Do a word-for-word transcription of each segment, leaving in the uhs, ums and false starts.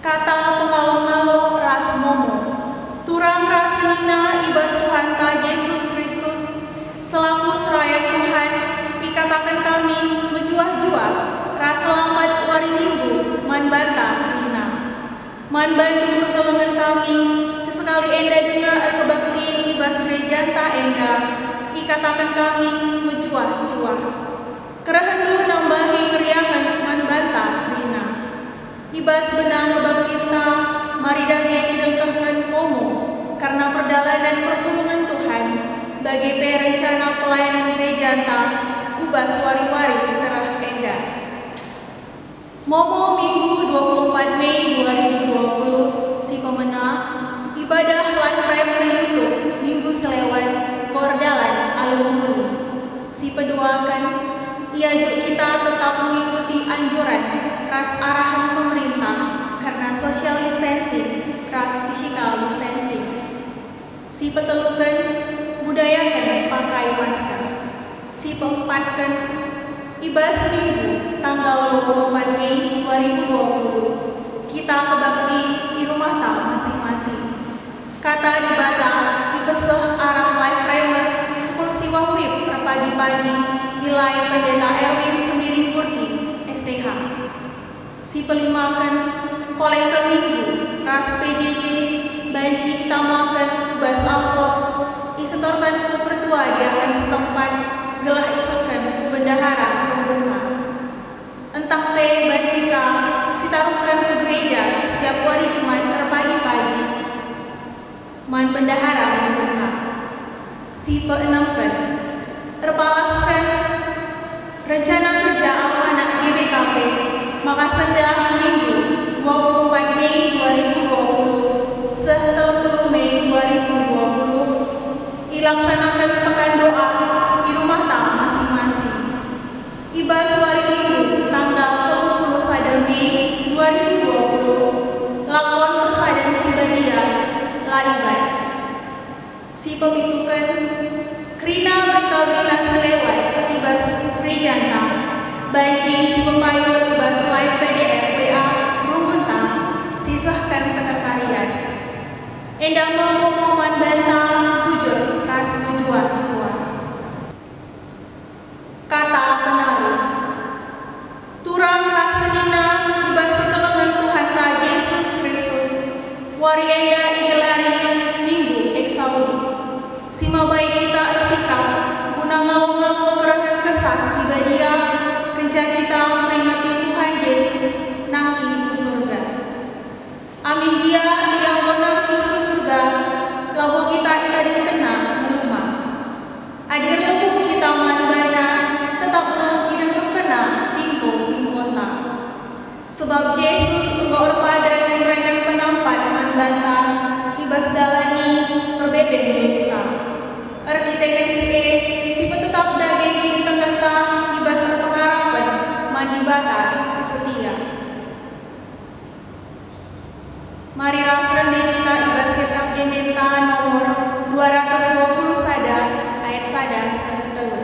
Kata pengalo-ngalo ras momo. Turang ras senina i bas Tuhanta Jesus Kristus, selaku serayan Tuhan, ikataken kami mejuah-juah ras selamat wari Minggu man banta kerina. Man bandu kekelengen kami, sesekali enda denga erkebaktin i bas gerejanta enda, ikataken kami mejuah-juah. Kerehendu nambahi keriahen man banta kerina. I bas benang kebaktinta, mari dage sidengkehken momo kerna perdalanen perpulungen Tuhan, bage pe rencana pelayanan gerejanta ku bas wari-wari si reh enda. Momo Minggu dua puluh empat Mei dua ribu dua puluh, si pemena, ibadah Life Primary YouTube Minggu Selewan, Gor Dalan alu mehuli. Si peduaken, iajuk kita tetap mengikuti anjuran ras arahen pemerintah kerna social distancing ras physical distancing. Si peteluken, budayaken pakai masker. Si peempatken, i bas Minggu tanggal dua puluh empat Mei dua ribu dua puluh, kita kebakti i rumahta masing-masing. Kata Dibata ipeseh arah Life Primer pukul siwah wib erpagi-pagi i Lai Pendeta Erwin Sembiring Purti, S T H. Si pelimaken, kolekte Minggu ras P J J banci itamaken ku bas amplop, isetorken ku pertua diaken setempat gelah isehken ku bendahara runggunta. Ntah pe banci ka sitaruhken ku gereja setiap wari Jumat erpagi-pagi man bendahara runggunta. Si peenemken, erpalasken rencana kerja alu anak G B K P maka sendah Minggu dua puluh empat Mei dua ribu dua puluh seh telu puluh Mei dua ribu dua puluh, ilaksanaken pekan doa i rumahta masing-masing. I bas wari Minggu tanggal telu puluh sada Mei dua ribu dua puluh, lakon persadan si badia la ibat. Si pepituken, kerina berita-berita si lewat i bas gerejanta, banci si pepayun i bas live P D F W A runggunta, si sehken sekretariat. Enda me momo man banta, bujur ras mejuah-juah. Kata penaruh. Turang ras senina i bas kekelengen Tuhanta Jesus Kristus, wari enda igelari Minggu Eksaudi. Si mabai kita ersikap guna ngalo-ngalo kerehen Kesah Si Badia, kenca kita meringati Tuhan Jesus nangkih ku Surga. Amin gia Ia enggo nangkih ku Surga, labo kita itadingkenNa melumah. Adi erlebuh kita man baNa, tetap me idengkehkenNa bingko-bingkonta. Sebab Jesus enggo erpadan mereken penampat man banta i bas dalan i perbeben Golgota. Erkiteken si e, sipetetap dage kinitekenta i bas erpengarapen man Dibata si setia. Mari ras rende kita i bas Kitab Endenta nomor dua ratus dua puluh sada, ayat sada seh telu.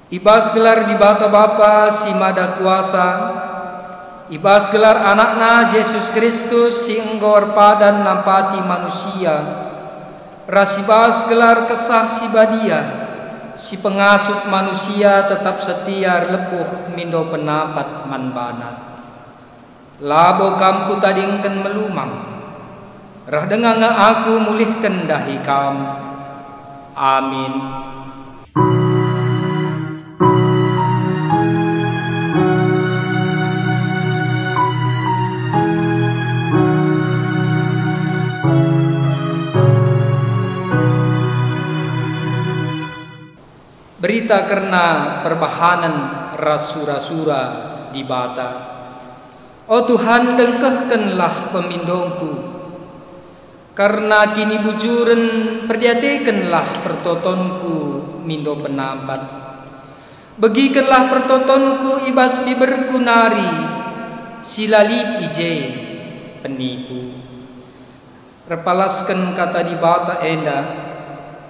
I bas gelar Dibata Bapa si Mada Kuasa, i bas gelar AnakNa Jesus Kristus si enggo erpadan nampati manusia, ras i bas gelar Kesah Si Badia si pengasup manusia tetap setia erlebuh mindo penampat man baNa. Labo kam kutadingken melumang, reh denga nge aku mulihken ndahi kam. Amin. Berita kerna perbahanen ras sura-sura Dibata. O Tuhan, dengkehkenlah pemindongku. Kerna kinibujuren, perdiatekenlah pertotonku mindo penampat. Begikenlah pertotonku i bas biberku nari, si la lit i je penipu. Erpalasken Kata Dibata enda,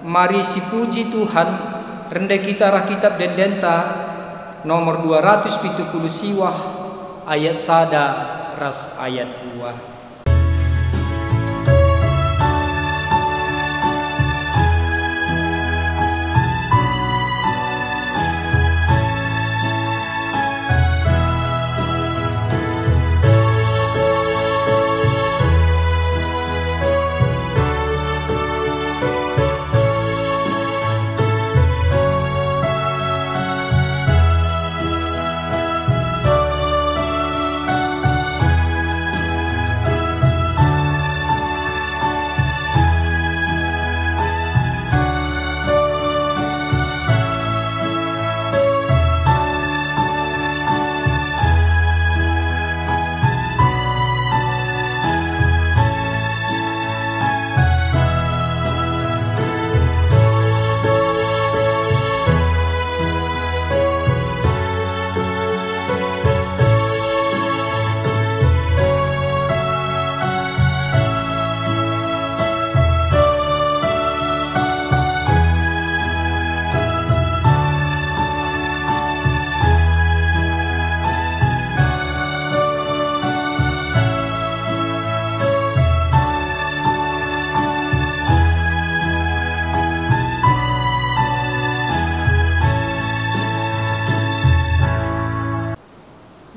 mari sipuji Tuhan, rende kita arah Kitap Ende-Endenta nomor dua ratus pitu puluh siwah, ayat sada ras ayat dua.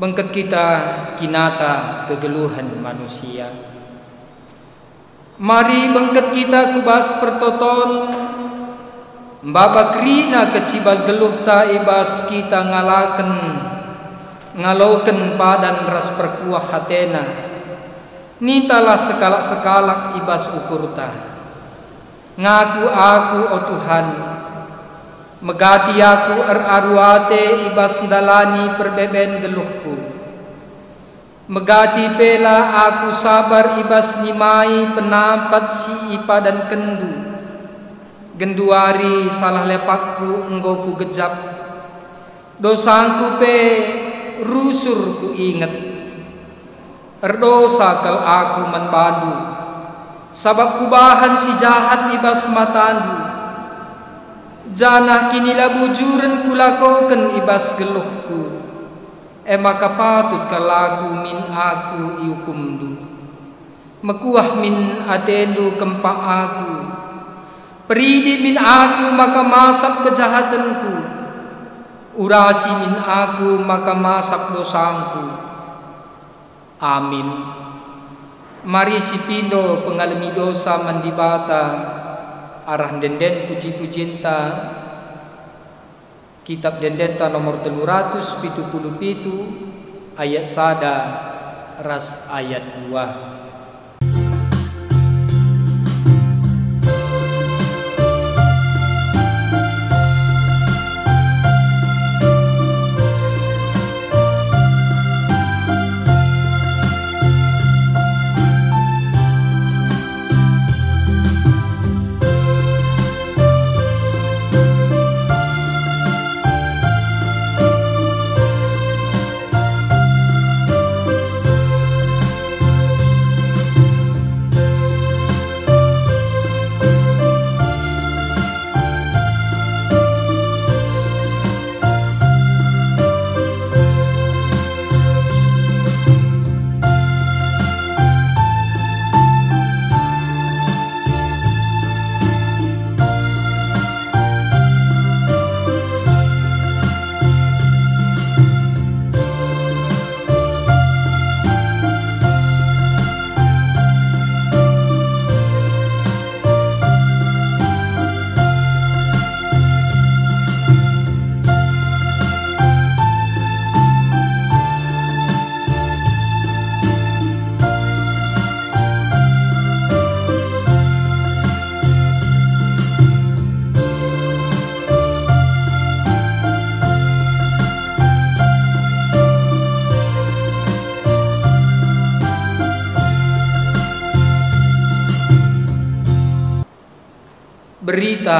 Bengket kita kinata kegeluhen manusia. Mari bengket kita ku bas pertoton, maba kerina kecibal geluhta i bas kita ngalaken, ngaloken padan ras perkuah atena. Nintalah sekalak-sekalak i bas ukurta. Ngaku aku, o Tuhan, megati aku eraru ate i bas ndalani perbeben geluhku. Megati pela aku sabar i bas nimai penampat si ipadankenNdu. Genduari salah lepakku enggo kugejap, dosangku pe rusur kuinget. Erdosa kal aku man baNdu, sabap kubahan si jahat i bas mataNdu, janah kinilabujuren kulakoken i bas geluhku. E maka patut kal aku min aku iukumNdu. Mekuah min ateNdu kempak aku. Peridi min aku maka masap kejahatenku. Urasi min aku maka masap dosangku. Amin. Mari sipindo pengalemi dosa man Dibata arah ende-enden puji-pujinta. Kitap Ende-Endenta nomor telu ratus pitu puluh pitu, ayat sada ras ayat dua. kita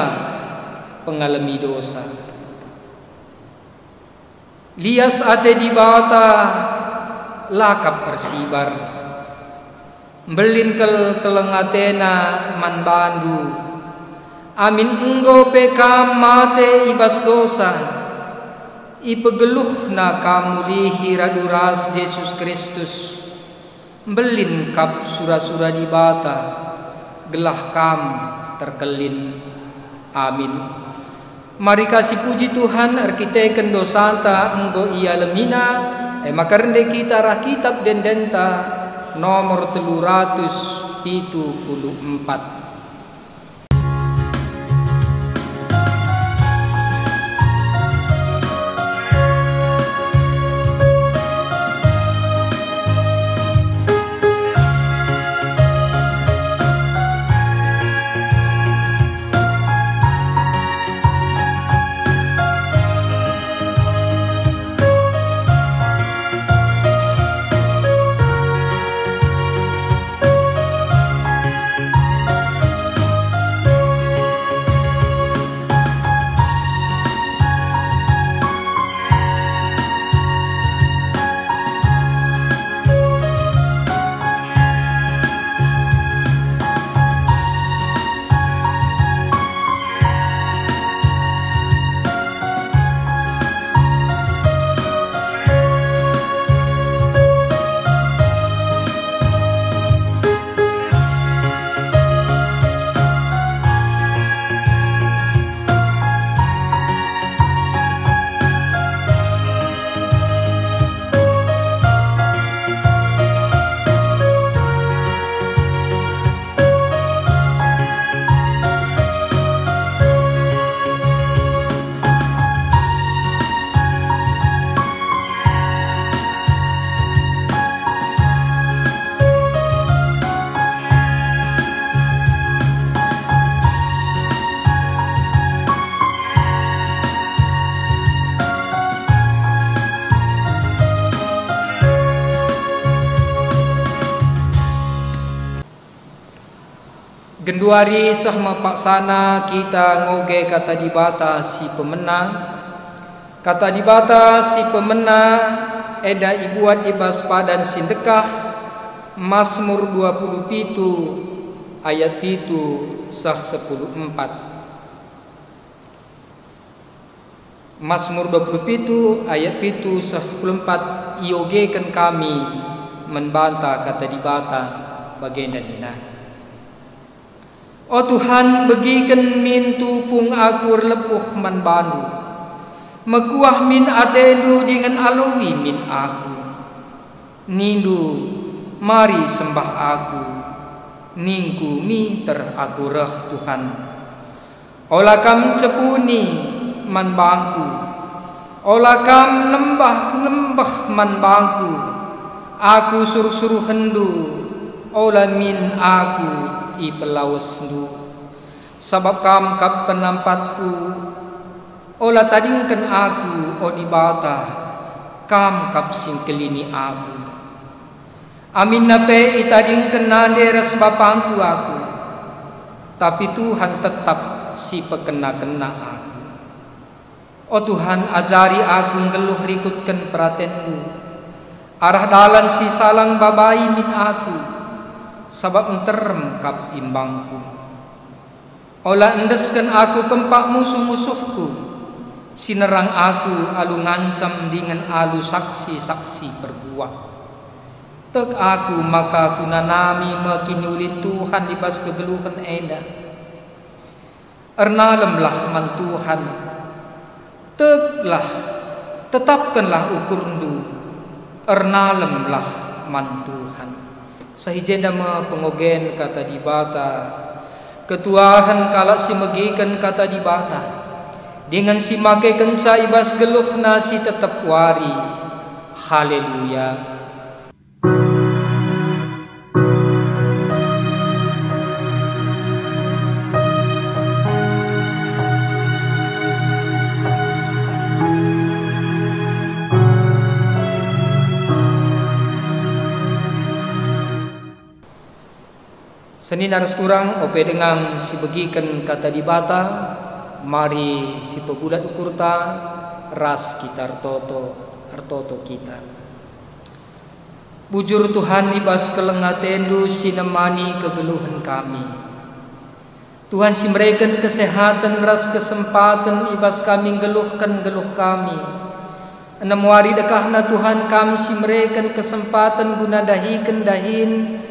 pengalemi dosa. Lias ate Dibata la kap ersibar. Mbelin kal keleng atena man bandu. Amin enggo pe kam mate i bas dosa, ipegeluhNa kam mulihi radu ras Jesus Kristus. Mbelin kap sura-sura Dibata, gelah kam terkelin. Amin. Mari ka sipuji Tuhan erkiteken dosanta enggo ialemiNa, e maka rende kita arah Kitap Ende-endenta nomor telu ratus pitu puluh empat. Genduari seh me paksana kita ngoge Kata Dibata si pemena. Kata Dibata si pemena enda ibuat i bas padan si ndekah, Masmur dua puluh pitu ayat pitu seh sepuluh empat. Masmur dua puluh pitu ayat pitu seh sepuluh empat iogeken kami man banta Kata Dibata, bagenda nina, "O Tuhan, begiken min tupung aku erlebuh man baNdu. Mekuah min ateNdu dingen aloi min aku. Nindu, 'Mari sembah aku.' Ningku, 'Minter aku reh, Tuhan.' Ola Kam cepuni man bangku, ola Kam nembah-nembeh man bangku. Aku suruh-suruhenNdu, ola min aku ipelawesNdu. Sabap Kam kap penampatku, ola tadingken aku, o Dibata, Kam kap si ngkelini aku. Aminna pe itadingken nande ras bapangku aku, tapi Tuhan tetap si pekena-kena aku. O Tuhan, ajari aku nggeluh rikutken peratenNdu. Arah dalan si salang babai min aku, sabap nterem kap imbangku. Ola endesken aku kempak musuh-musuhku, si nerang aku alu ngancam dingen alu saksi-saksi perguak. Tek aku maka kunanami me kiniulin Tuhan i bas kegeluhen enda. Ernalemlah man Tuhan. Teklah, tetapkenlah ukurndu, ernalemlah man Tuhan. Seh i jenda me pengogen Kata Dibata. Ketuahen kalak si megiken Kata Dibata, dingen si makekenca i bas geluhna si tetep wari. Haleluya! Senina ras turang, ope denga sibegiken Kata Dibata, mari sipebulat ukurta ras kita ertoto, ertoto kita. Bujur Tuhan, i bas keleng atendu sinemani kegeluhen kami. Tuhan si mereken kesehaten ras kesempaten i bas kami nggeluhken geluh kami. Enem wari dekahna Tuhan, Kam si mereken kesempaten guna ndahiken dahin,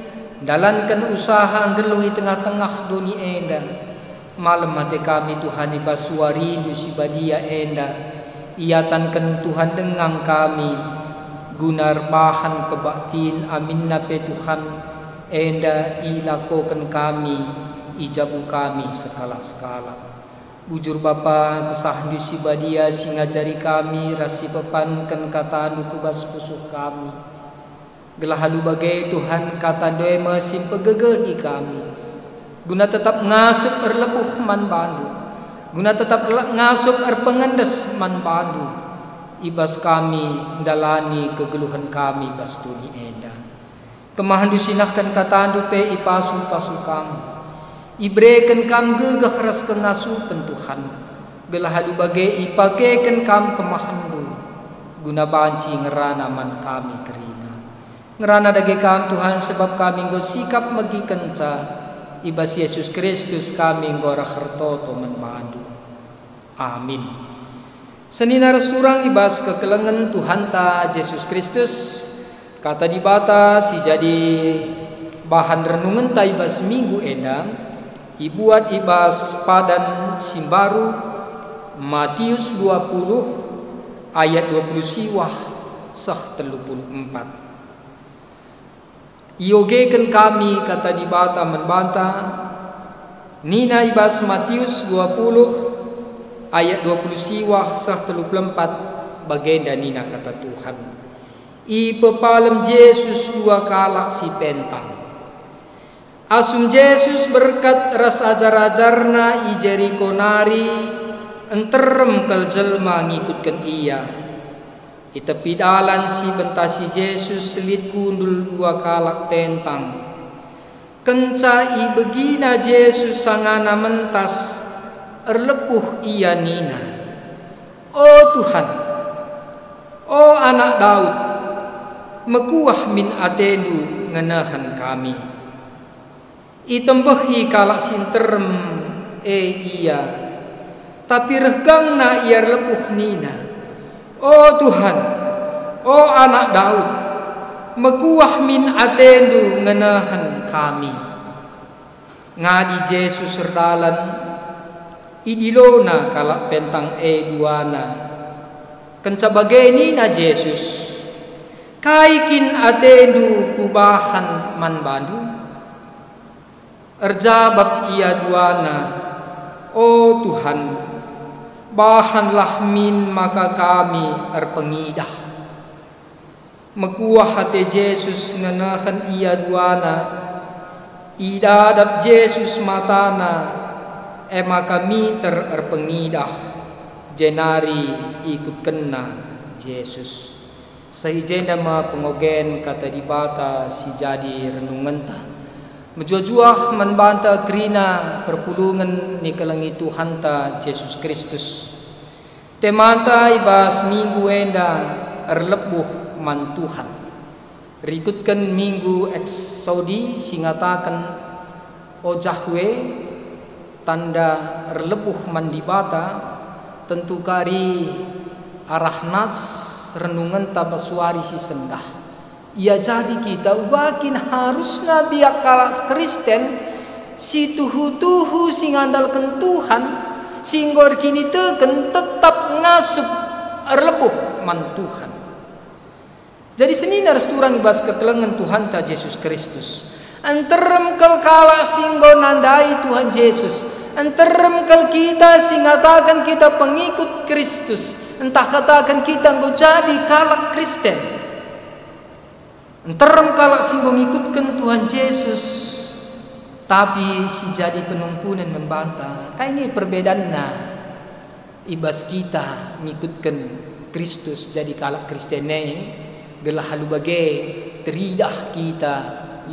ndalanken usaha nggeluh i tengah-tengah doni enda. Malem ate kami, Tuhan, i bas warindu si badia enda. Iatanken Tuhan denga kami, guna erbahan kebaktin, aminna pe, Tuhan, enda ilakoken kami i jabu kami sekalak-sekalak. Bujur Bapa, kesahndu si badia si ngajari kami ras si pepanken kataNdu ku bas pusuh kami. Gelah alu bage, Tuhan, kataNdu e me si mpegegehi kami, guna tetap ngasup erlebuh man baNdu, guna tetap le-, ngasup erpengendes man baNdu, i bas kami ndalani kegeluhen kami bas doni enda. KemahenNdu si nehken kataNdu pe ipasu-pasu kami. Ibereken Kam gegeh ras kengasupen, Tuhan, gelah alu bage ipakeken Kam kemahenNdu guna banci ngerana man kami kerina. Ngerana dage Kam, Tuhan, sebab kami enggo sikap megikenca. I bas Yesus Kristus kami enggo arah ertoto man baNdu. Amin. Senina ras turang i bas kekelengen Tuhanta Jesus Kristus, Kata Dibata si jadi bahan renungenta i bas minggu enda ibuat i bas padan si mbaru, Matius dua puluh ayat dua puluh siwah seh telu puluh empat. Iogeken kami Kata Dibata man banta, nina i bas Matius dua puluh ayat dua puluh siwah seh telu puluh empat, bagenda nina Kata Tuhan, "Ipepalem Jesus dua kalak si pentang. Asum Jesus berkat ras ajar-ajarNa i Jeriko nari, nterem kal jelma ngikutken Ia. I tepi dalan si bentasi Jesus lit kundul dua kalak pentang. Kenca ibegina Jesus sangana mentas, erlebuh ia nina, 'O Tuhan, o Anak Daud, mekuah min ateNdu ngenehen kami.' Itembehi kalak si nterem e ia, tapi reh gangna ia erlebuh nina, 'O Tuhan, o Anak Daud, mekuah min ateNdu ngenehen kami.' Ngadi Jesus erdalan, idilona kalak pentang e duana. Kenca bage nina Jesus, "Kai kin ateNdu kubahan man bandu?" Erjabap ia duana, "O Tuhan, bahanlah min maka kami erpengidah." Mekuah ate Jesus ngenehen ia duana. Idadap Jesus matana, e maka minter erpengidah, jenari ikutkenna Jesus. Seh i jenda me pengogen Kata Dibata si jadi renungenta. Mejuah-juah man banta kerina perpulungen nikelengi Tuhanta Jesus Kristus. Temanta i bas minggu enda erlebuh man Tuhan. Rikutken minggu Eksodi si ngataken, "O Jahwe," tanda erlebuh man Dibata, tentu kari arah nats renungenta bas wari si sendah. Iajari kita uga kin harusna biak kalak Kristen si tuhu-tuhu, si ngandalken Tuhan, si enggo erkiniteken tetap ngasup erlebuh man Tuhan. Jadi senina ras turang i bas kekelengen Tuhanta Jesus Kristus. Nterem kal kalak si enggo nandai Tuhan Jesus. Nterem kal kita si ngataken kita pengikut Kristus, ntah kataken kita enggo jadi kalak Kristen. Nterem kalak si enggo ngikutken Tuhan Jesus, tapi si jadi penungkunen man banta. Kai nge perbedanna? I bas kita ngikutken Kristus jadi kalak Kristen e, gelah alu bage teridah kita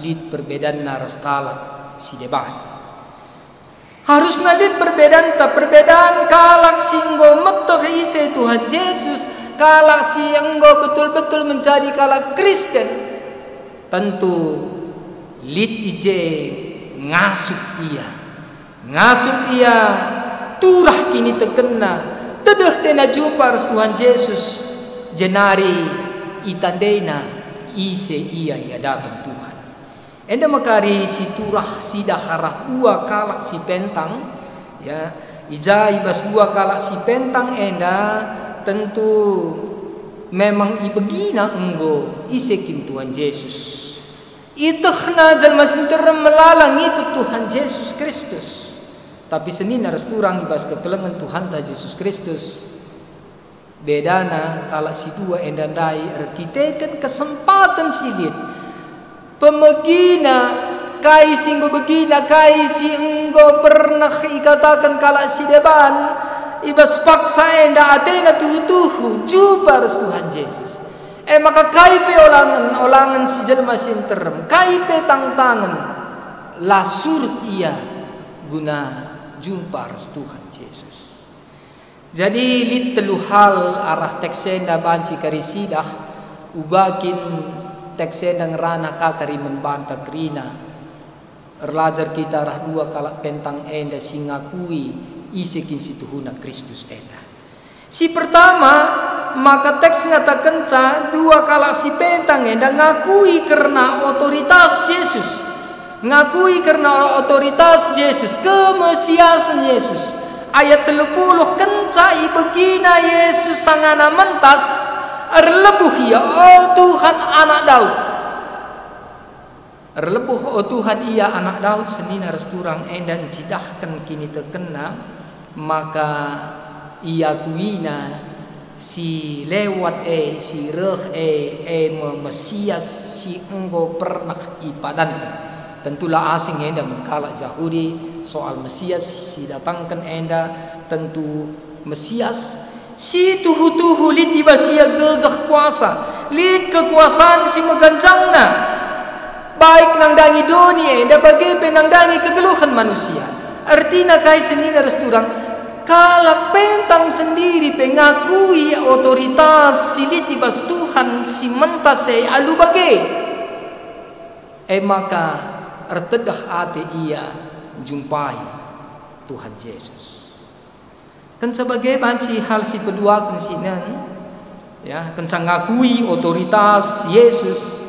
lit perbedanna ras kalak. si deban. Harusna lit perbedanta, perbedaan kalak si enggo meteh ise Tuhan Jesus, kalak si enggo betul-betul menjadi kalak Kristen. Tentu lit i je ngasup ia. Ngasup ia turah kinitekenna, tedeh tena jumpa ras Tuhan Jesus, jenari itandena ise ia i adapen Tuhan. Enda me kari si turah sidah arah dua kalak si pentang, ya, i ja i bas dua kalak si pentang enda tentu memang ibegina enggo ise kin Tuhan Jesus. Itehna jelma si nterem melala ngikut Tuhan Jesus Kristus. Tapi senina ras turang i bas kekelengen Tuhanta Jesus Kristus. Bedana kalak si dua enda ndai erkiteken kesempaten si lit. Pemegina, kai si enggo begina, kai si enggo pernah ikataken kalak si deban, i bas paksa enda atena tuhu-tuhu jumpa ras Tuhan Jesus. E maka kai pe olangen, olangen si jelma si nterem, kai pe tangtangen, la surut ia guna jumpa ras Tuhan Jesus. Jadi lit telu hal arah teks enda banci kari sidah, uga kin teks enda ngerana ka kari man banta kerina. Erlajar kita arah dua kalak pentang enda si ngakui ise kin si tuhuna Kristus enda. Si pertama, maka teks ngatakenca dua kalak si pentang enda ngakui kerna otoritas Jesus. Ngakui kerna otoritas Jesus, kemesiasen Jesus. Ayat telu puluh, kenca ibegina Jesus sangana mentas, erlebuh ia, "O Tuhan, Anak Daud." Erlebuh, "O Tuhan, ia Anak Daud," senina ras turang enda ncidahken kinitekenna, maka iakuina si lewat e, si reh e, e me Mesias si enggo pernah ipadanken. Tentu la asing enda man kalak Jahudi, soal Mesias si datangken enda tentu Mesias si tuhu-tuhu lit i bas ia gegeh kuasa, lit kekuasan si meganjangna, baik nandangi doni enda bage pe nandangi kegeluhen manusia. Ertina kai senina ras turang? Kalak pentang sendiri pe ngakui otoritas si lit i bas Tuhan si mentas e alu bage. E maka ertedeh ate ia njumpai Tuhan Jesus. Kenca bage banci hal si peduaken sinen, ya, kenca ngakui otoritas Jesus,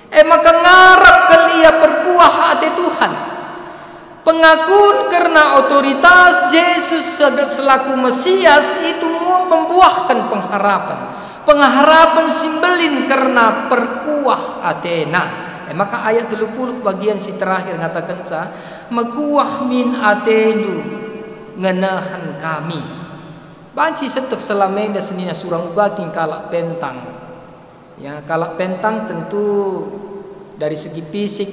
e maka ngarap kal ia perkuah ate Tuhan. Pengakun kerna otoritas Jesus sel-, selaku Mesias itu mu-, membuahken pengharapen. Pengharapen si mbelin kerna perkuah atena. E maka ayat telu puluh bagian si terakhir ngatakenca, "Mekuah min atendu ngenehen kami." Banci seteh selama enda senina ras turang uga kin kalak pentang. Ya, kalak pentang tentu dari segi fisik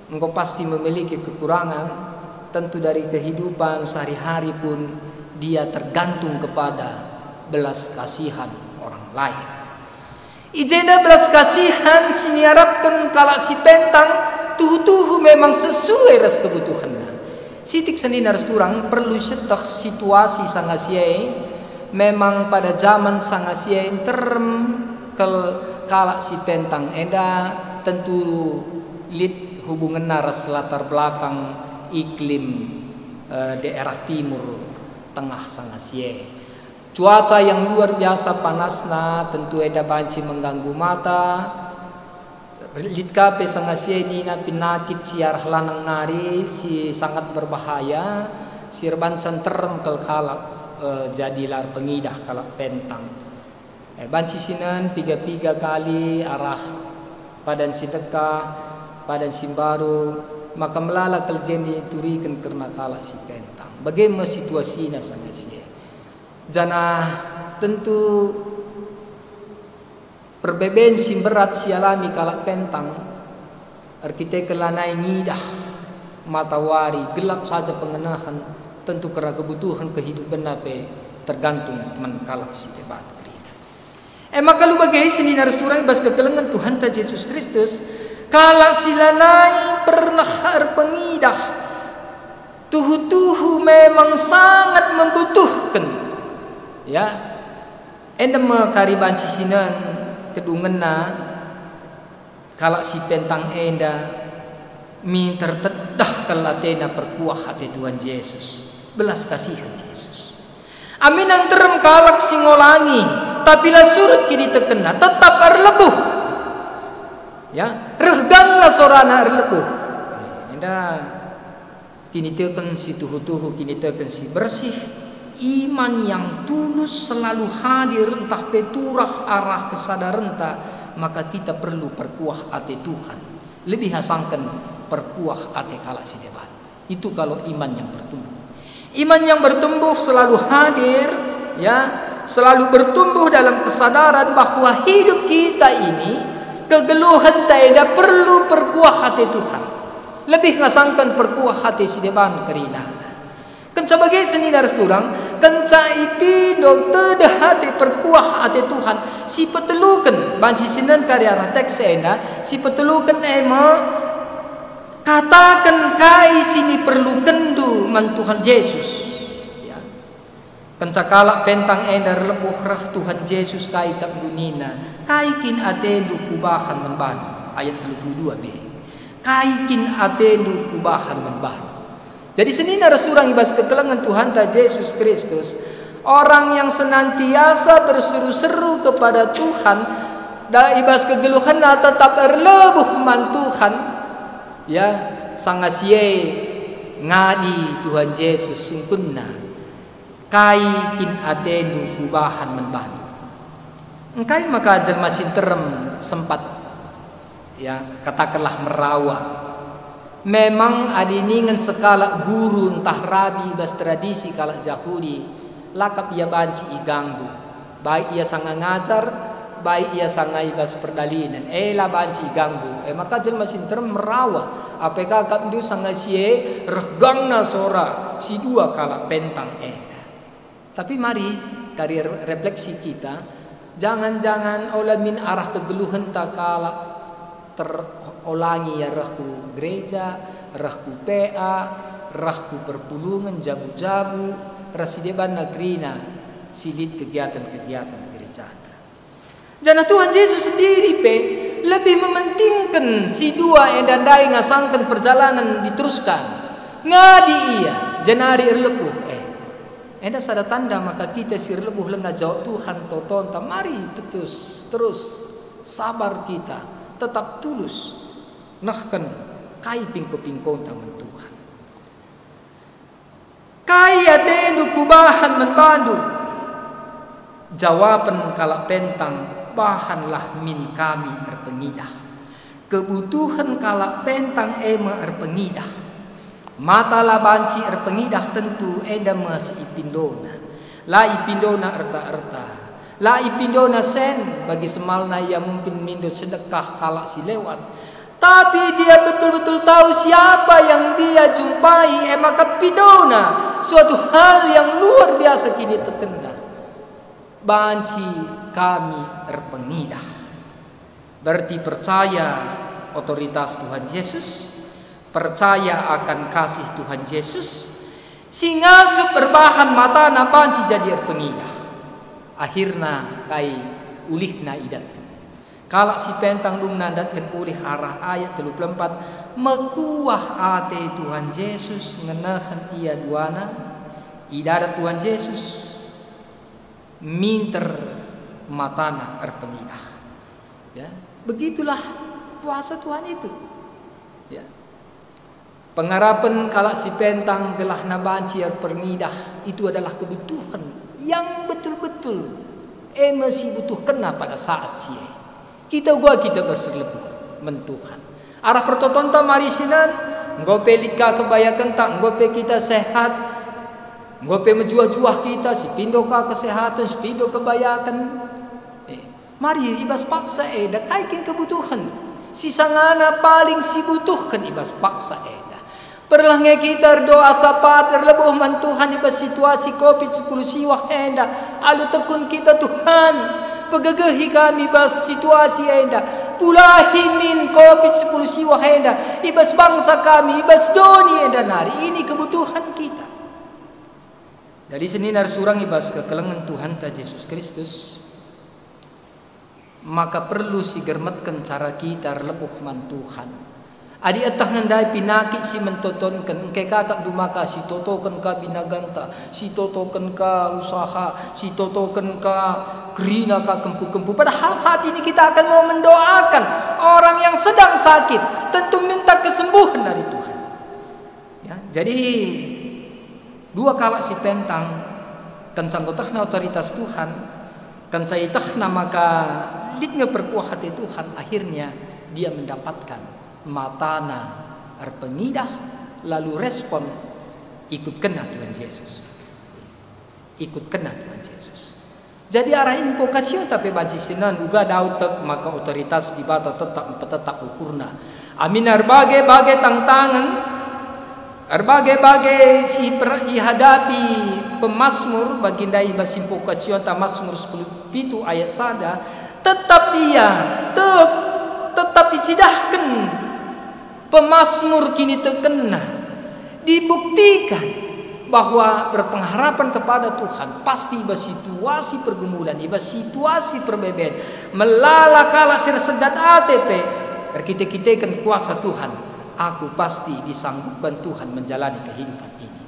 enggo pasti memiliki kekurangan, tentu dari kehidupan sehari-hari pun dia tergantung kepada belas kasihan orang lain. I jenda belas kasihan si niarapken kalak si pentang tuhu-tuhu memang sesuai ras kebutuhenna. Sitik senina ras turang perlu seteh situasi sanga si e, memang pada jaman sanga si e nterem kal kalak si pentang enda tentu lit hubungenna ras latar belakang iklim, eh, daerah Timur Tengah sanga si e. Cuaca yang luar biasa panasna tentu enda banci mengganggu mata. Lit ka pe sanga si e nina penyakit si arah lanang nari si sangat berbahaya, si erbanca nterem kal kalak, eh, jadi la erpengidah kalak pentang. Eh, banci sinen piga-piga kali arah padan si dekah, padan si mbaru, maka melala kal jenda ituriken kerna kalak si pentang. Bage me situasina sanga si e. Janah tentu perbeben si mberat si alami kalak pentang erkiteken lanai ngidah matawari, gelap saja pengenehen, tentu kerna kebutuhen kehidupenna pe tergantung man kalak si deban kerina. E maka alu bage senina ras turang i bas kekelengen Tuhanta Jesus Kristus, Kalak si lanai pernah erpengidah, tuhu-tuhu memang sangat membutuhken. Ya, enda me kari banci sinen kedungenna kalak si pentang enda minter tedeh kal atena perkuah ate Tuhan Jesus, belas kasihen Jesus. Amin nterem kalak si ngolangi, tapi la surut kinitekenna, tetap erlebuh. Ya, reh gangna sorana erlebuh. Enda kiniteken si tuhu-tuhu, kiniteken si bersih, iman yang tulus selalu hadir ntah pe turah arah kesadarenta, maka kita perlu perkuah ate Tuhan. Lebih asangken perkuah ate kalak si deban. Itu kalau iman yang bertumbuh. Iman yang bertumbuh selalu hadir, ya, selalu bertumbuh dalam kesadaran bahwa hidup kita ini, kegeluhenta enda perlu perkuah ate Tuhan. Lebih ngasangken perkuah ate si deban kerina. Kenca bage senina ras turang, kenca ipindo tedeh ate perkuah ate Tuhan, si peteluken, banci sinen kari arah teks enda, si peteluken e me, kataken kai si niperlukenndu man Tuhan Jesus. Ya. Kenca kalak pentang enda erlebuh reh Tuhan Jesus kai kap nina, "Kai kin atendu kubahan man bandu?" Ayat telu puluh dua b. "Kai kin atendu kubahan man bandu?" Jadi senina ras turang i bas kekelengen Tuhanta Jesus Kristus, orang yang senantiasa berseru-seru kepada Tuhan, da-, i bas kegeluhenna tetap erlebuh man Tuhan, ya, sanga si e ngadi Tuhan Jesus sungkunna, "Kai kin atendu kubahan man bandu?" Engkai maka jelma si nterem sempat, ya, katakenlah merawa? Memang adi ningen sekalak guru ntah rabi i bas tradisi kalak Jahudi, la kap ia banci iganggu, baik ia sanga ngajar, baik ia sanga i bas perdalinen, e la banci iganggu. E maka jelma si nterem merawa, "Apai ka kap ndu sanga si e reh gangna sora si dua kalak pentang enda?" Tapi mari kari re-, refleksi kita, jangan-jangan ola min arah kegeluhenta kalak terolangi ia reh ku gereja, reh ku P A, reh ku perpulungen, jabu-jabu, ras si debanna kerina si lit kegiaten-kegiaten gerejanta. Janah Tuhan Jesus sendiri pe lebih mementingken si dua enda ndai ngasangken perjalanen diteruskan. Ngadi ia, jenari erlebuh. Eh, enda sada tanda maka kita si erlebuh langa jawab Tuhan totonta. Mari tetus, terus sabar kita, tetap tulus nehken kai pingko-pingkonta man Tuhan. "Kai atendu kubahan man bandu?" Jawapen kalak pentang, "Bahanlah min kami erpengidah." Kebutuhen kalak pentang e me erpengidah. Mata la banci erpengidah tentu enda me si ipindona. La ipindona erta-erta. La ipindona sen, bagi semalna ia mungkin mindo sedekah kalak si lewat. Tapi dia betul-betul tahu siapa yang dia jumpai, e maka pindona suatu hal yang luar biasa kinitekenna. Banci kami erpengidah. Berarti percaya otoritas Tuhan Yesus, percaya akan kasih Tuhan Yesus, si ngasup erbahan matana banci jadi erpengidah. Akhirna kai ulihna idatken. Kalak si pentang dungna ndatken ulih arah ayat telu puluh empat, mekuah ate Tuhan Jesus ngenehen ia duana, idadat Tuhan Jesus minter matana erpengidah. Ya, begitulah kuasa Tuhan itu. Ya. Pengarapen kalak si pentang gelahna banci erpengidah itu adalah kebutuhen yang betul-betul e me si ibutuhkenna pada saat si e. Kita uga kita berserlebuh man Tuhan. Arah pertotonta mari sinan, enggo pe lit ka kebayakenta, enggo pe kita sehat, enggo pe mejuah-juah kita, si pindo ka kesehatan, si pindo kebayaken. Eh, Mari i bas paksa enda kai kin kebutuhen? Si sangana paling si butuhken i bas paksa enda. Perlah nge kita erdoa sapat erlebuh man Tuhan i bas situasi covid sepuluh siwah enda. Alu tekun kita, "Tuhan, pegegehi kami bas situasi enda. Pulahi min covid sepuluh siwah enda, i bas bangsa kami, i bas doni enda nari, ini kebutuhan kita. Jadi senina ras turang i bas kekelengen Tuhanta Jesus Kristus, maka perlu sigermetken cara kita erlebuh man Tuhan. Adi eteh ngendai pinakit si mentotonken, engkai kakak dumaka sitotoken ka binaganta, sitotoken ka usaha, sitotoken ka kerina ka kempu-kempu. Padahal saat ini kita akan mau mendoakan orang yang sedang sakit, tentu minta kesembuhan dari Tuhan. Ya, jadi dua kalak si pentang, kenca enggo tehna otoritas Tuhan, kenca itehna maka lit nge perkuah ate Tuhan, akhirnya dia mendapatkan matana erpengidah, lalu respon, ikutkenna Tuhan Yesus. Ikutkenna Tuhan Yesus. Jadi arah impokasionta pe banci sinen uga Daud tek maka otoritas Dibata tetap mpetetap ukurna. Amin erbage-bage tantangen, erbage-bage si per-, ihadapi pemasmur, bagi ndai i bas impokasionta Masmur sepuluh pitu ayat sada, tetap ia tek, tetap icidahken pemasmur kinitekenna, dibuktikan bahwa berpengharapan kepada Tuhan pasti i bas situasi pergumulan, i bas situasi perbeben, melala kalak si ersegat ate pe erkite-kiteken kuasa Tuhan, aku pasti disanggupkan Tuhan menjalani kehidupan ini.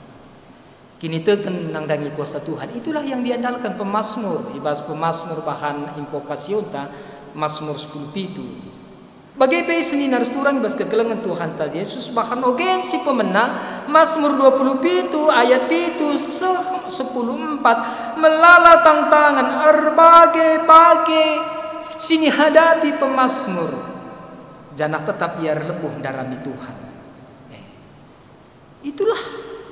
Kiniteken nandangi kuasa Tuhan, itulah yang diandalkan pemasmur, i bas pemasmur bahan impokasionta, Masmur sepuluh pitu. Bage pe senina ras turang i bas kekelengen Tuhanta Jesus, bahan ogen si pemena, Masmur dua puluh pitu ayat pitu seh sepuluh empat, melala tantangen erbage-bage si nihadapi pemasmur, janah tetap ia erlebuh ndarami Tuhan. Eh. Itulah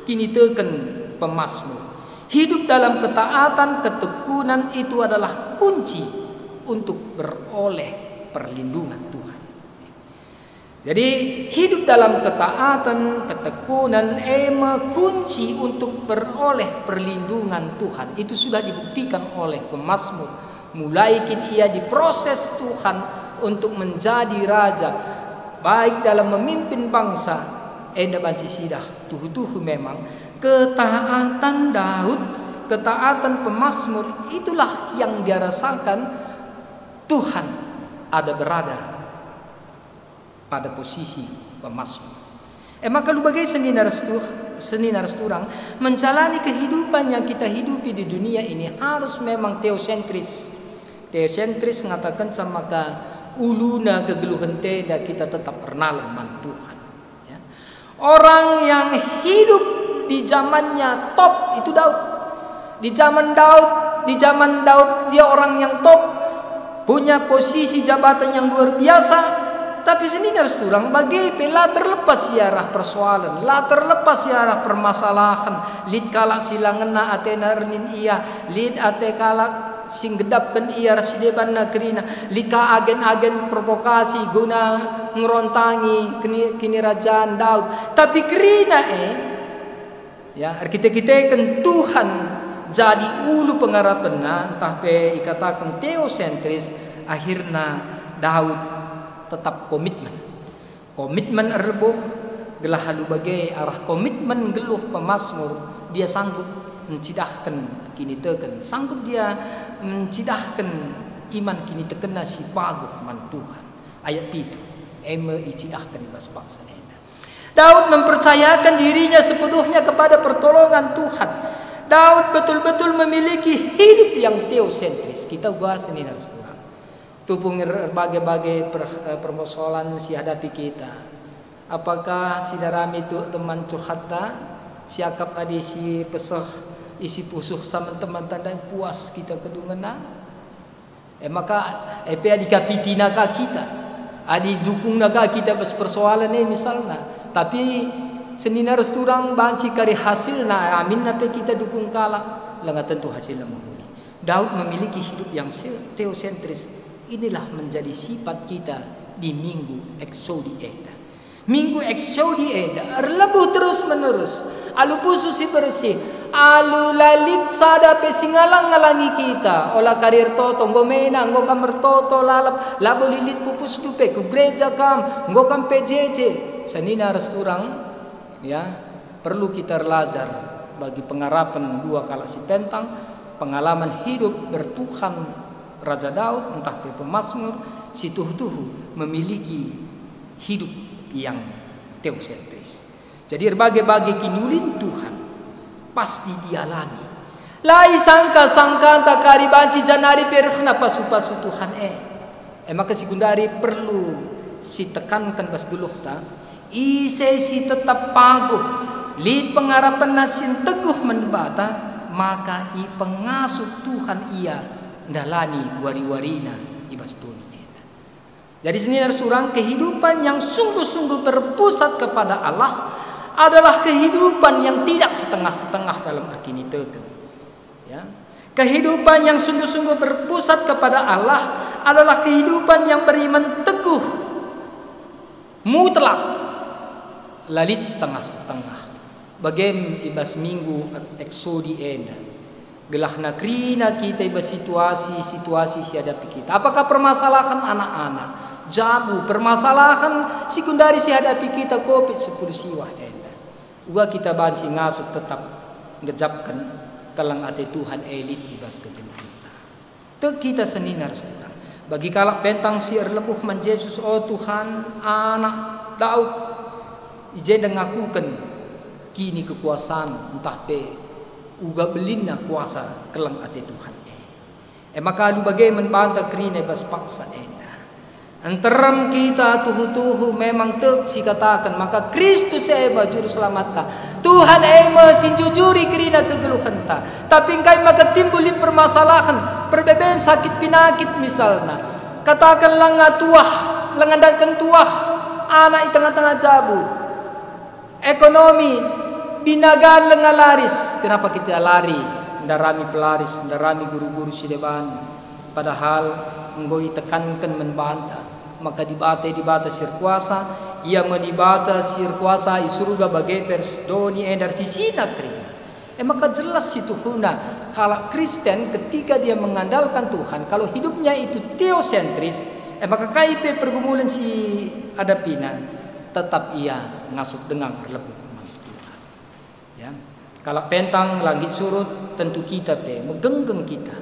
kiniteken pemasmur. Hidup dalam ketaatan, ketekunan itu adalah kunci untuk beroleh perlindungan Tuhan. Jadi, hidup dalam ketaatan, ketekunan, e me kunci untuk beroleh perlindungan Tuhan. Itu sudah dibuktikan oleh pemasmur. Mulai kin ia diproses Tuhan untuk menjadi raja, baik dalam memimpin bangsa, enda banci sidah tuhu-tuhu memang ketaatan Daud, ketaatan pemasmur itulah yang dia rasakan Tuhan ada berada pada posisi pemasmur. E maka alu bage senina ras tu-, senina ras turang, menjalani kehidupan yang kita hidupi di dunia ini harus memang teosentris. Teosentris ngatakenca maka uluna kegeluhenta enda kita tetap ernalem man Tuhan. Ya. Orang yang hidup di zamannya top itu Daud. Di zaman Daud, di zaman Daud dia orang yang top, punya posisi jabatan yang luar biasa, tapi senina ras turang bage pe la terlepas ia arah persoalan, la terlepas ia arah permasalahen, lit kalak si la ngena atena ernin ia, lit ate kalak si nggedapken ia ras si debanna kerina, lit ka agen-agen provokasi guna ngerontangi keni-, kinirajan Daud. Tapi kerina e, ya, erkite-kiteken Tuhan jadi ulu pengarapenna, ntah pe ikataken teosentris, akhirna Daud tetap komitmen. Komitmen erlebuh, gelah alu bage arah komitmen nggeluh pemasmur, dia sanggup ncidahken kiniteken, sanggup dia ncidahken iman kinitekenna si paguh man Tuhan. Ayat pitu, e me icidahken i bas paksa enda. Daud mempercayakan dirinya sepenuhnya kepada pertolongan Tuhan. Daud betul-betul memiliki hidup yang teosentris. Kita uga senina ras Tuhan. Tupung er-, erbage-bage per-, eh, persoalan si hadapi kita. Apakah si darami tu teman curhatta, siakap adi si peseh isi pusuh samen teman tandai puas kita kedungenna? E maka, e pe adi ka pitina ka kita, adi dukungna ka kita bas persoalan e misalna, tapi senina ras turang banci kari hasilna, aminna pe kita dukung kalak, langa tentu hasilna mehuli. Daud memiliki hidup yang se-, teosentris. Inilah menjadi sifat kita di Minggu Eksodi enda. Minggu Eksodi enda erlebuh terus-menerus. Alu pusuh si bersih, Alu la lit sada pe si ngalang-ngalangi kita, ola kari ertoto, enggo mena, enggo kam ertoto lalap, labo lilit pupusndu pe, ku gereja kam, enggo kam P J J. Senina ras turang, ya, perlu kita erlajar bagi pengarapen dua kalak si pentang, pengalaman hidup bertuhan Raja Daud, ntah pe pemasmur, si tuhu-tuhu memiliki hidup yang teosentris. Jadi, erbage-bage kiniulin Tuhan pasti dialami. La isangka-sangkanta kari banci janari pe rehna pasu-pasu Tuhan e. E maka si gundari perlu sitekanken bas geluhta, ise si tetap paguh, lit pengarapenna si nteguh man Dibata, maka ipengasup Tuhan ia ndalani wari-warina i bas doni enda. Jadi, senina ras turang, kehidupan yang sungguh-sungguh berpusat kepada Allah adalah kehidupan yang tidak setengah-setengah dalam erkiniteken. Ya. Kehidupan yang sungguh-sungguh berpusat kepada Allah adalah kehidupan yang beriman teguh, mutlak, la lit setengah-setengah. Bagem i bas minggu Eksodi enda. Gelahna kerina kita i bas situasi-situasi si hadapi kita. Apakah permasalahen anak-anak, jabu, permasalahen si gundari si hadapi kita covid sepuluh siwah enda. Uga kita banci ngasup tetap ngejapken keleng ate Tuhan e lit i bas kegeluhenta. Tek kita senina ras turang. Bagi kalak pentang si erlebuh man Jesus, "O Tuhan, Anak Daud, i jenda ngakuken kini kekuasan ntah pe uga belinna kuasa keleng ate Tuhan e." E maka alu bage man banta kerina i bas paksa enda. Nterem kita tuhu-tuhu memang tek sikataken maka Kristus e me Juru Selamatta. Tuhan e me si njujuri kerina kegeluhenta. Tapi engkai maka timbul lit permasalahen, perbeben, sakit pinakit misalna. Kataken langa tuah, langa ndatken tuah anak i tengah-tengah jabu. Ekonomi, binagan langa laris. Kenapa kita lari? Ndarami pelaris, ndarami guru-guru si deban. Padahal enggo itekanken man banta maka Dibata, Dibata si erkuasa, Ia me Dibata si erkuasa i Surga bage pe ras doni enda ersisina kerina. E maka jelas situhuna, kalak Kristen ketika dia mengandalkan Tuhan, kalau hidupnya itu teosentris, e maka kai pe pergumulan si adapina, tetap ia ngasup denga erlebuh man Tuhan. Ya. Kalak pentang la nggit surut, tentu kita pe megenggeng kita.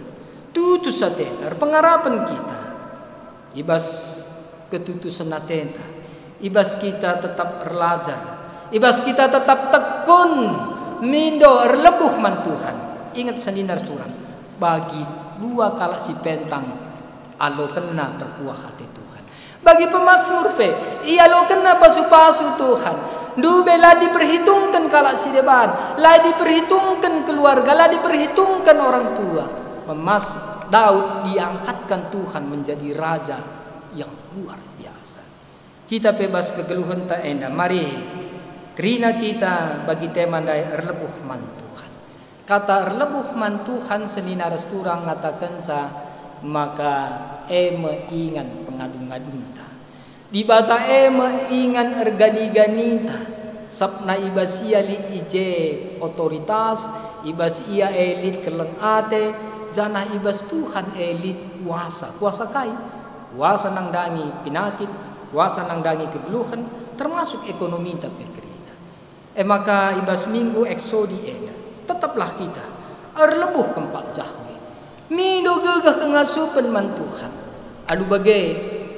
Tutus ateta, erpengarapen kita. I bas ketutusen atenta, i bas kita tetap erlajar, i bas kita tetap tekun mindo erlebuh man Tuhan. Inget senina ras turang, bagi dua kalak si pentang alokenna perkuah ate Tuhan. Bagi pemasmur pe, ialokenna pasu-pasu Tuhan. Ndube la diperhitungken kalak si deban, la diperhitungken keluarga, la diperhitungken orang tua. Pemas Daud diangkatkan Tuhan menjadi raja yang luar biasa. Kita pe bas kegeluhenta enda, mari kerina kita bagi tema ndai erlebuh man Tuhan. Kata erlebuh man Tuhan senina ras turang ngatakenca maka e me ingan pengadu-ngadunta. Dibata e me ingan ergani-ganinta. Sabna i bas ia lit i je otoritas, i bas ia e lit keleng ate, janah i bas Tuhan e lit kuasa. Kuasa kai? Kuasa nandangi pinakit, kuasa nandangi kegeluhen, termasuk ekonominta pe kerina. E maka i bas minggu Eksodi enda, tetaplah kita erlebuh kempak Jahwe. Mindo gegeh kengasupen man Tuhan. Alu bage,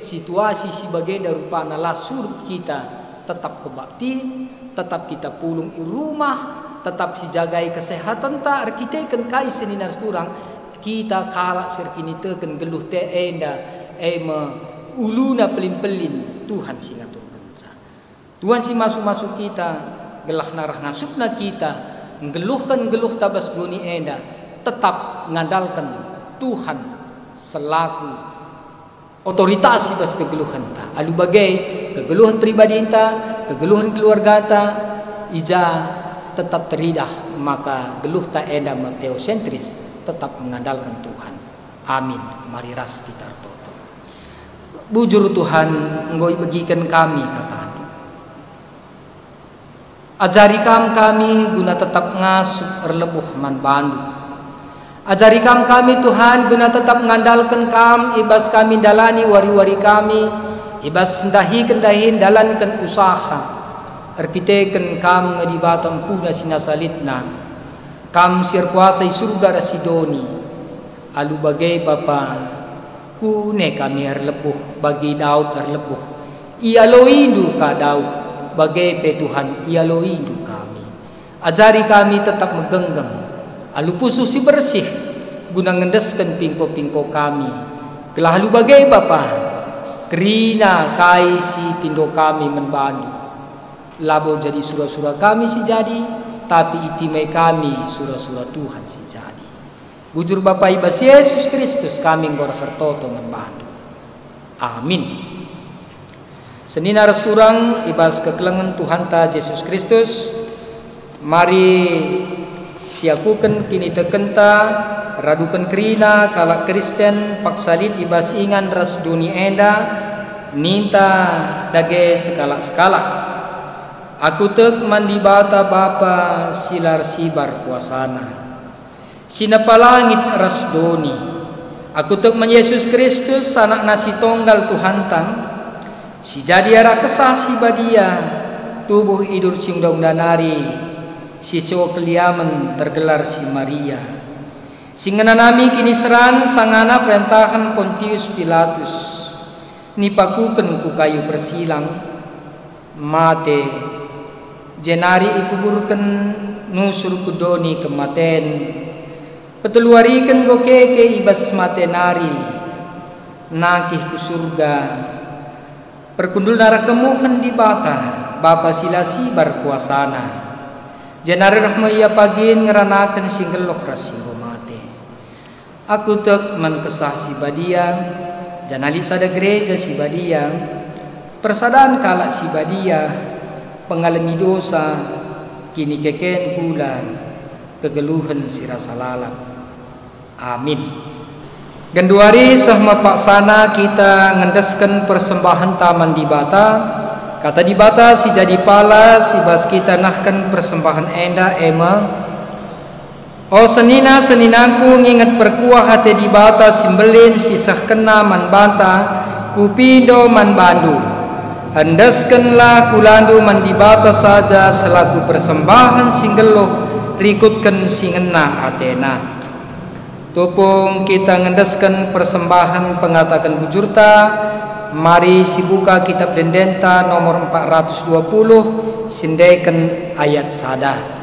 situasi si bagenda rupana la surut kita tetap kebaktin, tetap kita pulung i rumah, tetap sijagai kesehatenta erkiteken kai senina ras turang, kita kalak si erkiniteken geluh te enda, e me uluna pelin-pelin Tuhan si ngaturkenca. Tuhan si masu-masu kita, gelah narah ngasupna kita, nggeluhken geluhta bas doni enda, tetap ngandalken Tuhan selaku otoritas i bas kegeluhenta. Alu bage, kegeluhen pribadinta, kegeluhen keluargata, i ja tetap teridah maka geluhta enda me teosentris, tetap mengandalken Tuhan. Amin. Mari ras kita ertoto. Bujur Tuhan, enggo ibegiken kami kataNdu. Ajari Kam kami guna tetap ngasup erlebuh man baNdu. Ajari Kam kami, Tuhan, guna tetap ngandalken Kam i bas kami ndalani wari-wari kami, i bas ndahiken dahin ndalanken usaha. Erkiteken Kam nge Dibata empuna si nasa litna. Kam si erkuasa i Surga ras i doni. Alu bage, Bapa, kune kami erlebuh bagi Daud erlebuh. IaloiNdu ka Daud, bage pe, Tuhan, ialoiNdu kami. Ajari kami tetap megenggeng alu pusuh si bersih, guna ngendesken pingko-pingko kami. Gelah alu bage, Bapa, kerina kai si pindo kami man baNdu. Labo jadi sura-sura kami si jadi, tapi itimai kami sura-sura Tuhan si jadi. Bujur Bapa, i bas Jesus Kristus kami enggo ertoto man baNdu. Amin. Senina ras turang i bas kekelengen Tuhanta Jesus Kristus, mari siakuken kinitekenta, raduken kerina kalak Kristen paksa lit i bas ingan ras doni enda, ninta dage sekalak-sekalak. Aku tek man Dibata Bapa si la ersibar kuasaNa, si nepa langit ras doni. Aku tek man Jesus Kristus, AnakNa si Tonggal Tuhanta, si jadi arah Kesah Si Badia, tubuh idur si enda-enda nari, si seh keliamen tergelar si Maria, si ngenanami kiniseran sangana perentahen Pontius Pilatus, nipakuken ku kayu persilang, mate, jenari ikuburken nusur ku doni kematen. Peteluariken enggo keke i bas mate nari, nangkih ku Surga, perkundulna arah kemuhen Dibata, Bapa si la sibar kuasaNa. Jenari reh me Ia pagin ngeranaken si nggeluh ras si enggo mate. Aku tek man Kesah Si Badia, janah lit sada gereja si badia, persadan kalak si badia, pengalemi dosa, kinikeken kula, kegeluhen si rasa lalap. Amin. Genduari seh me paksana kita ngendesken persembahenta man Dibata. Kata Dibata si jadi pala si bas kita nehken persembahen enda e me, O senina-seninangku, nginget perkuah ate Dibata si mbelin si sehkenna man banta, kupindo man bandu. Endeskenlah kulandu man Dibata saja selaku persembahen si nggeluh rikutken si ngena ateNa. Tupung kita ngendesken persembahen pengataken bujurta, mari sibuka Kitap Ende-Endenta nomor empat ratus dua puluh, siendeken ayat sada.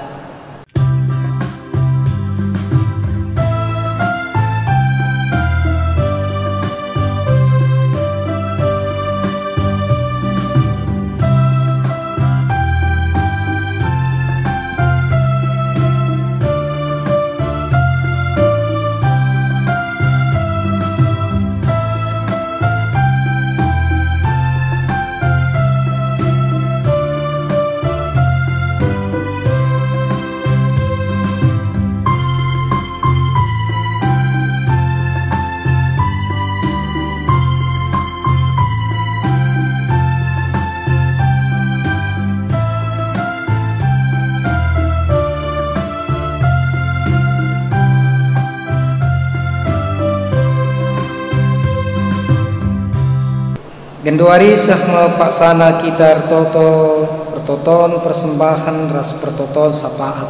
Genduari seh me paksana kita ertoto, ertoton persembahen ras pertoton sapaat.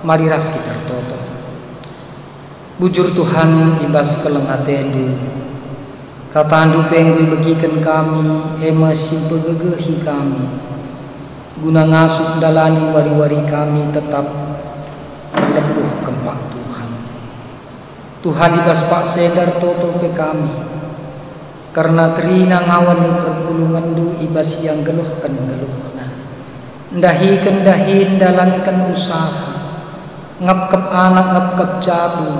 Mari ras kita ertoto. Bujur Tuhan, i bas keleng ateNdu, KataNdu pe enggo ibegiken kami, e me si mpegegehi kami, guna ngasup ndalani wari-wari kami tetap erlebuh kempak Tuhan. Tuhan, i bas paksa enda ertoto pe kami, kerna kerina ngawan perpulungenNdu i bas ia nggeluhken geluhna, ndahiken dahin ndalanken usaha, ngepkep anak ngepkep jabu,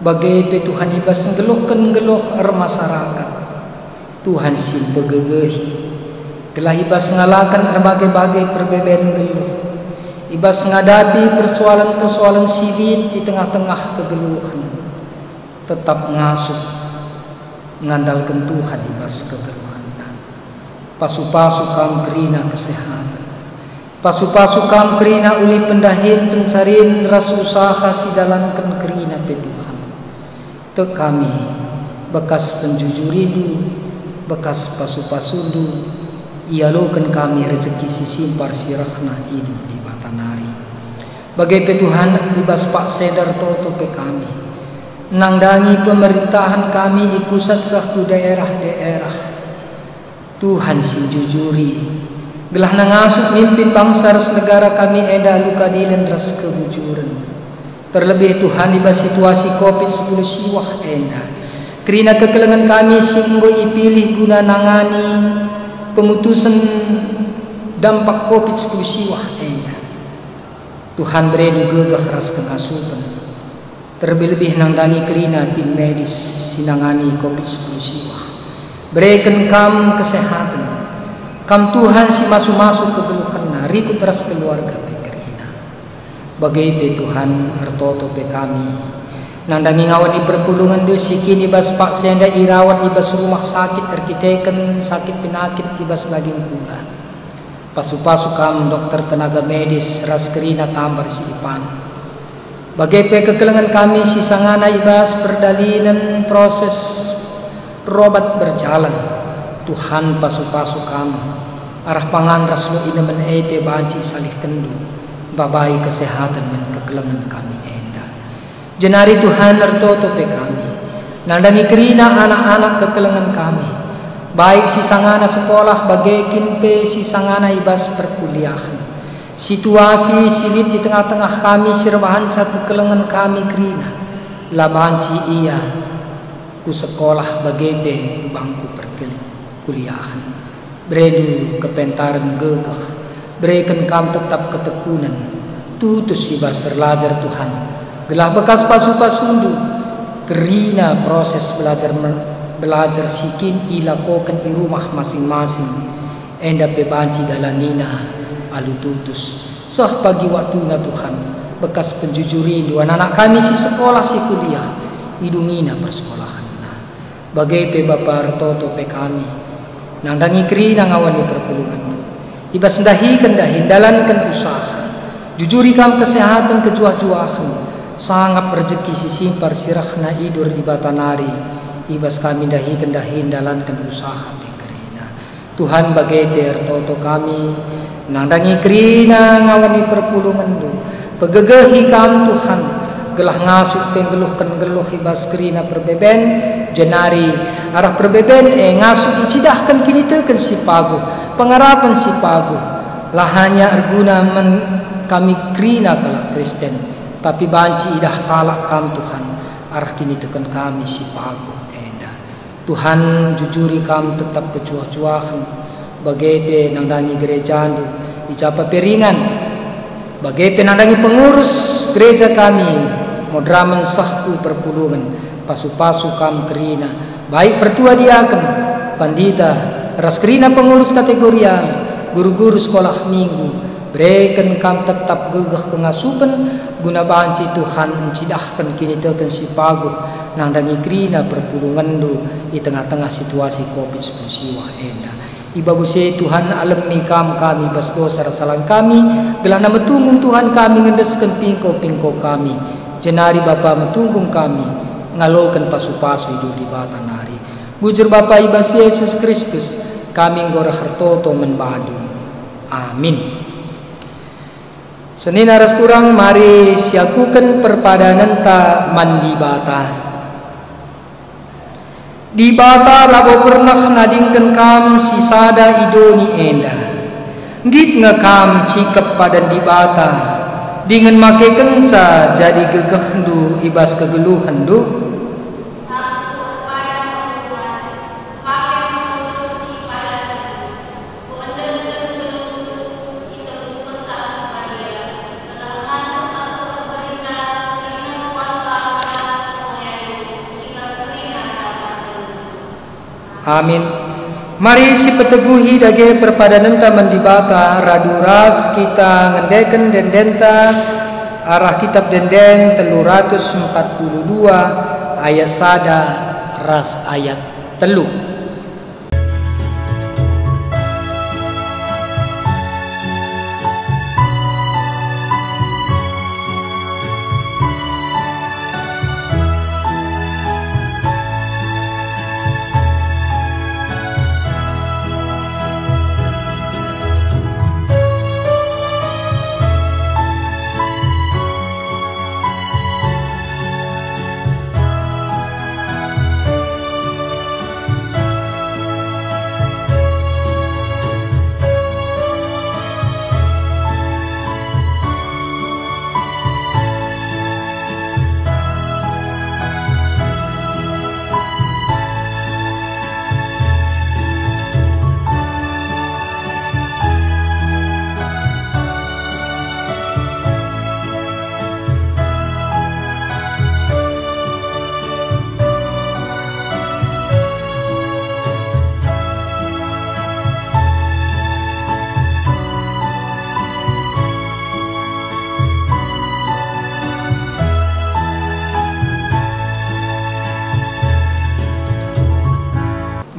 bage pe Tuhan i bas nggeluhken geluh ermasarakat. Tuhan si mpegegehi, gelah i bas ngalaken erbage-bage perbeben geluh, i bas ngadapi persoalen-persoalen si lit i tengah-tengah kegeluhen, tetap ngasup ngandalken Tuhan i bas kegeluhenta. Pasu-pasu kam kerina kesehaten. Pasu-pasu kam kerina ulih pendahin, pencarin ras usaha si dalanken kerina pe Tuhan. Tek kami, bekas penjujurindu, bekas pasu-pasundu, ialoken kami rejeki si simpar si rehna i Dibata nari. Bage pe Tuhan, i bas paksa enda ertoto pe kami. Nandangi pemerintahan kami i pusat seh ku daerah-daerah. Tuhan si njujuri, gelah ngasup mimpin bangsa ras negara kami enda alu keadilen ras kebujuren. Terlebih Tuhan, i bas situasi covid sepuluh siwah enda, kerina kekelengen kami si enggo ipilih guna nangani pemutusen dampak covid sepuluh siwah enda. Tuhan, berendu gegeh ras kengasupen. Terlebih-lebih nandangi kerina tim medis si nangani covid sepuluh siwah. Bereken kam kesehaten. Kam Tuhan si masu-masu kegeluhenna, rikut ras keluarga pe kerina. Bage pe Tuhan, ertoto pe kami. Nandangi ngawan ni perpulungenndu si kin i bas paksa enda irawat i bas rumah sakit erkiteken sakit penakit i bas daging kula. Pasu-pasu kam dokter, tenaga medis, ras kerina tambar si ipan. Bage pe kekelengen kami si sangana i bas perdalinen proses robat berjalan. Tuhan, pasu-pasu kam, arah pangan ras lo inemen e pe banci isalihkenndu, mbabai kesehaten man kekelengen kami enda. Jenari Tuhan, ertoto pe kami, nandangi kerina anak-anak kekelengen kami, baik si sangana sekolah bage kin pe si sangana i bas perkuliahen. Situasi si lit i tengah-tengah kami si erbahanca kekelengen kami kerina, la banci ia ku sekolah bage pe ku bangku perkuliahen. Berendu kepentaren gegeh, bereken kam tetap ketekunen, tutus i bas erlajar Tuhan, gelah bekas pasu-pasundu, kerina proses belajar me-, belajar si kin ilakoken i rumah masing-masing, enda pe banci dalanina alu tutus. Seh pagi waktuna Tuhan, bekas penjujurindu anak-anak kami si sekolah si kuliah, idungina persekolahenna. Bage pe Bapa, ertoto pe kami, nandangi kerina ngawan ni perpulungenndu. I bas ndahiken dahin ndalanken usaha, jujuri kam kesehaten kejuah-juahen, sangap rejeki si simpar si rehna idur Dibata nari, i bas kami ndahiken dahin ndalanken usaha pe kerina. Tuhan, bage pe ertoto kami, nandangi kerina ngawan ni perpulungenndu. Pegegehi kam, Tuhan, gelah ngasup pe nggeluhken nggeluh i bas kerina perbeben, jenari arah perbeben e ngasup ncidahken kiniteken si paguh, pengarapen si paguh. La hanya erguna man kami kerina kalak Kristen, tapi banci idah kalak kam, Tuhan, arah kiniteken kami si paguh enda. Tuhan, jujuri kam tetap kejuah-juahen, bage pe nandangi gerejandu i Japa pe ringan, bage pe nandangi pengurus gereja kami, moderamen seh ku perpulungen, pasu-pasu kam kerina, baik pertua diaken, pandita, ras kerina pengurus kategorial, guru-guru sekolah minggu, bereken kam tetap gegeh kengasupen, guna banci Tuhan ncidahken kiniteken si paguh nandangi kerina perpulungenndu i tengah-tengah situasi covid sepuluh siwah enda. I babo si e Tuhan, alemi kam kami bas dosa ras kesalahen kami, gelahna metunggung Tuhan kami ngendesken pingko-pingko kami. Jenari Bapa, metunggung kami ngaloken pasu-pasu idur Dibata nari. Bujur Bapa, i bas Jesus Kristus, kami enggo reh ertoto man bandu. Amin. Senina ras turang, mari siakuken perpadanenta man Dibata. Dibata, labo pernah nadingken Kam sisada i doni enda. Nggit nge Kam cikep padan Dibata, dingen makekenca jadi gegehndu i bas kegeluhenndu? Amin. Mari sipeteguhi dage perpadanenta man Dibata, radu ras kita ngendeken ende-endenta arah Kitab Ende-enden telu ratus empat puluh dua ayat sada ras ayat telu.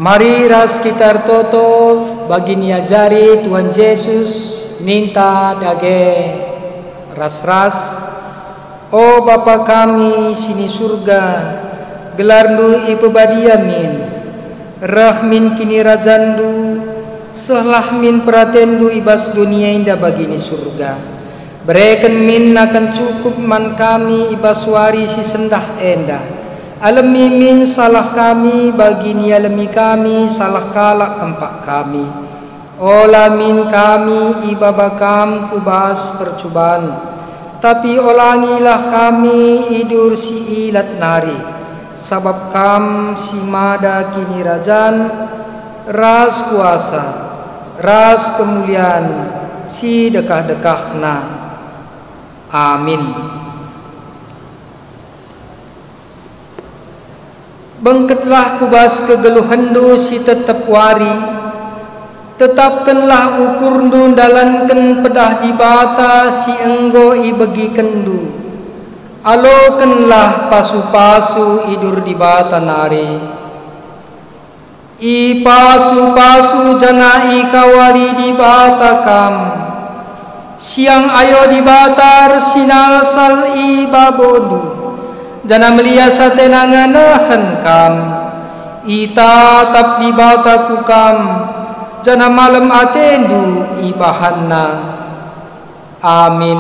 Mari ras kita ertoto bagi niajari Tuhan Jesus ninta dage ras-ras. O Bapa kami si ni Surga, gelarNdu ipebadia min. Reh min kinirajanNdu, sehlah min peratenNdu i bas doni enda bagi ni Surga. Bereken min nakan cukup man kami i bas wari si sendah enda. Alemi min salah kami bagi nialemi kami salah kalak kempak kami. Ola min kami ibaba Kam ku bas percuban, tapi olangilah kami i dur si ilat nari, sabap Kam si mada kinirajan, ras kuasa, ras kemulian si dekah-dekahna. Amin. Bengketlah ku bas kegeluhenndu si tetep wari, tetapkenlah ukurndu ndalanken pedah Dibata si enggo ibegikenndu. Alokenlah pasu-pasu i dur Dibata nari. Ipasu-pasu janah ikawali Dibata kam. Siang ayo Dibata ersinalsal i babondu, janah melias atena ngenehen kam. Itatap Dibata ku kam, janah malem atendu ibahanNa. Amin.